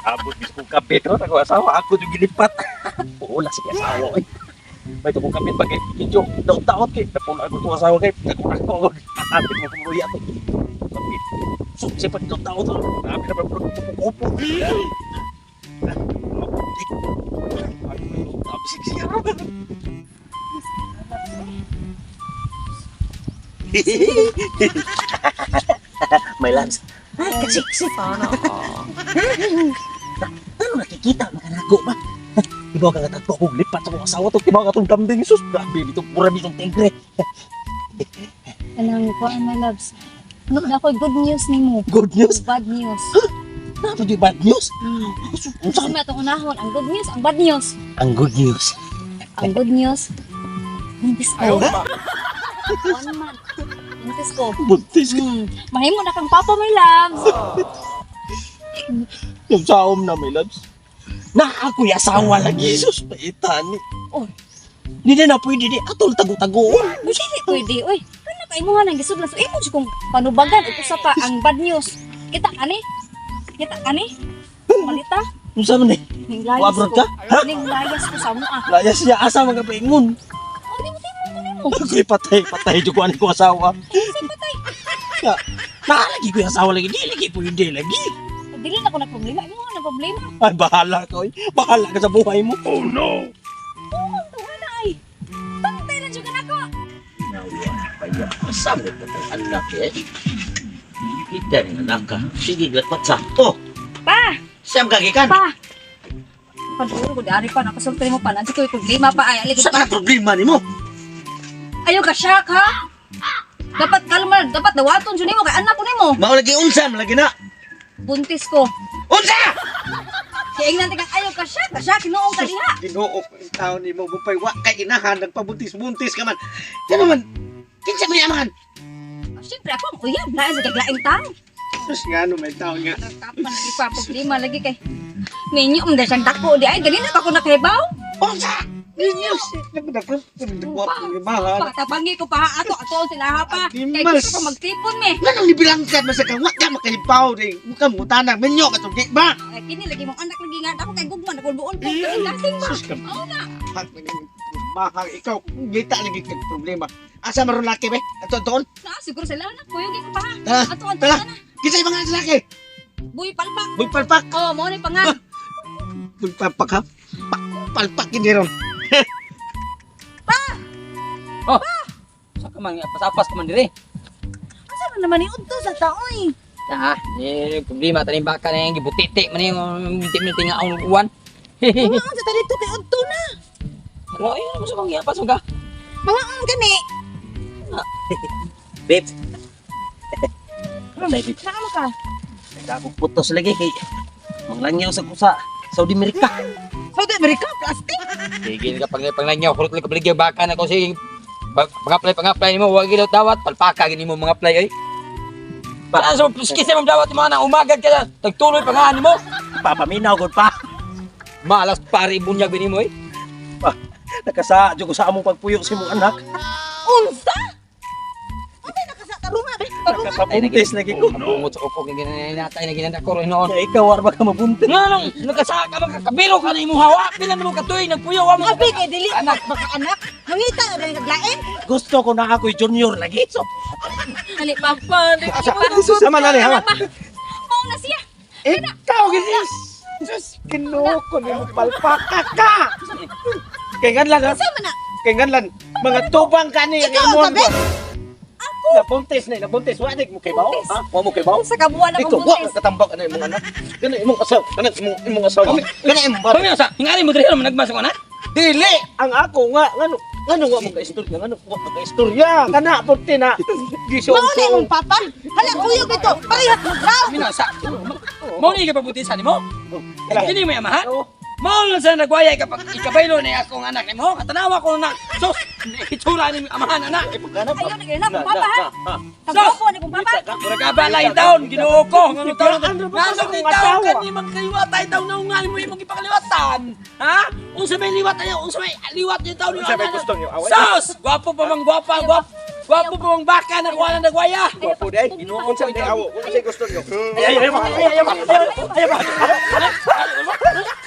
Abot bis kong kapit ron ako asawa ako yung gilipat. Oo la sige asawa oy. May kong kapit ba kay medyo daot-daot kay napula ako kong asawa kay ako ako ako. Ate mo kong luya to. Kapit. So siya pa daot-daot. Grabe na ba kupo. May lance. Ay, kasiksik. Ano nakikita? Makanago ba? Ibaw ka nga tagpo kong lipat sa kong asawa to. Ibaw ka itong kambing. Sus, grabe dito. Pura ditong tigre. Kanang kuan, my loves. Na ako'y good news nimo. Good news. Bad news. Ano di bad news? Sus, unsa Kasi ka? may atong unahon, ang good news, ang bad news. Ang good news. Ang good news, buntis ko. 1 month. Buntis ko. Buntis ka. Mahimo na kang papa, my loves. Yung saom na, my loves. Na ako'y asawa lagi. Sus, paitani. Oh. Hindi na pwede di. Atol tago-tagoon. Uy, dili pwede. Uy, ano ka imo nga nang gisudlan? So, imo jud kong panubagan ug usa pa ang bad news. Kita kani? Kita kani? Malita? Unsa man eh? Ning layas Wa-abroad ko. ka? Ha? Ning layas ko sa mua. Layas siya asa mga paingon. Oh, di mo timo ko nimo. Ako'y patay, patay. Di ko ano ko asawa. Kasi patay. Na, naalagi ko yung asawa lagi. Di lagi po hindi lagi. Dili na ko na problema. Imo nga na problema. Ay, bahala ka, oy. Bahala ka sa buhay mo. Oh, no! Oo, tuwa na ay. Tantay na jud ka nako. Kasama ka itong anak eh. Kita rin anak ka. Sige, lakpat sa. Oh, Pa, siyam kagikan. pa. Paduro ko di ari pa nakasulti mo pa. Nanti ko'y problema pa ay. Alikod Sa pa. mga problema ni mo. Ayaw ka shock ha. Dapat kalma, dapat dawaton jud nimo kay anak ko nimo. Mao lagi unsa, lagi na. Buntis ko. Unsa! Kaya ingnan kang ayaw ka shock hinuong ka diha. Ginoo ko ang tao ni mo bupay wa kay inahan nagpabuntis-buntis ka man. Yan naman. Kinsa may amahan? Siyempre ako ang uyab, lain sa kaglaing tao. Sus nga no may tao nga. Nagtapan lagi pa problema lagi kay Minyo man siyang dako di ay ganina pa ko nakahibaw. Unsa! Ninyo Nagdagdag Patabangi ko pa ato ato sila ha pa. Kay Animals. gusto ko magtipon me. Nga nang nibilangkan man sa kang wa ka makahibaw din. Muka mo tanang minyo ka di ba? Ay, kini lagi mong anak lagi nga ako kay gugma nakulbuon ko kay lasing ba. Sus ka. Mao na. Hak mahal ikaw ngita lagi kag problema. Asa maron laki be? Ato doon. Na siguro sila na kuyo ko pa. Tara, Ato ato tara. na. Kinsa ibang nga laki? Buy palpak. Buy palpak. Oh, mao ni pangan. Buy palpak ha. Palpak gini ron. Sa ka man, pasapas ka man dire. Asa man naman ni udto sa tao eh. Ah, eh, problema taning baka na yung gibutiti man yung hindi man tingaong uwan. Mga sa dito kay udto na. Ano ay ano sa kong giapas mo ka? Mga ang gani. Babes. Say, babes. Naamo ka. Nagdakong putos lagi kay manglangyaw sa kusa. Saudi America. Saudi America plastic. Tigil ka pag panglanyaw, kurot lang kabaligya baka na ko sige. Pang-apply, pang-apply nimo, wag gid dawat, palpaka gini mo mga apply oy. Para sa kisa mo dawat mga nang umagad ka na, tagtuloy pa nga nimo. Papaminaw gud pa. Malas pare bunyag bini mo oy. Nakasa jud ko sa among pagpuyo sa imong anak. Unsa? Unsa nakasa tarunga be? Tarunga. Nakabuntis lagi ko. Bungot sa ukog ginanatay na ginanako ro hinoon. Kaya ikaw war ba ka mabuntis? Nga nang nakasaka man ka kabiro ka na imong hawa, pila na mo katuig nagpuyo wa mo. Abi kay dili Anak. baka anak. Hangita na dahil kaglain. Gusto ko na ako'y junior lagi. So, Dali pa. Asa sama na ni ha. Mao na siya. Ikaw gini. Sus Ginoo ko nimo palpaka ka. Kay nganlan ha. Unsa man na? Kay nganlan mga tubang kani ang Ikaw ang imong. gabi? Ako. Nabuntis na, nabuntis wa dik mo kay bawo. Ha? Wa mo kay bawo. Sa kabuan Ikaw akong wa buntis. katambak ana imong anak. Kana imong asawa, kana imong asawa. Kana imong bata. Pamilya sa, hingali mo diri nagmas ko na. Dili ang ako nga ngano ngano wa mo ka istorya ngano wa mo ka istorya kana purti na giso. Mao na imong papa. Hala kuyo bito. Parehas mo graw. Mina sa. Mao ni ikapabuti nimo. Kini mo amahan. Oo. Mao lang sa nagwaya ikapag ikabaylo ni akong anak nimo. Katanawa ko na sus itsura ni amahan anak. Ayaw na ganina akong papa ha. Ha. Kagwapo ni akong papa. Mura ka ba lang taon Ginoo ko ngano taon Ano ba nasa sa ni akong taon asawa? kani magkaliwat ay taon na ungan mo imong ipakaliwatan. Ha? Unsa may liwat ayo unsa may liwat ni taon Unsa may gusto niyo, away? Sus, gwapo pa man gwapa gwap. Gwapo po ang baka na kuha ng nagwaya. Gwapo di ay. Unsa di awo? Unsa gusto niyo? Ay, ay, ay, ay, ay, ay, ay, ay, ay, ay, ay.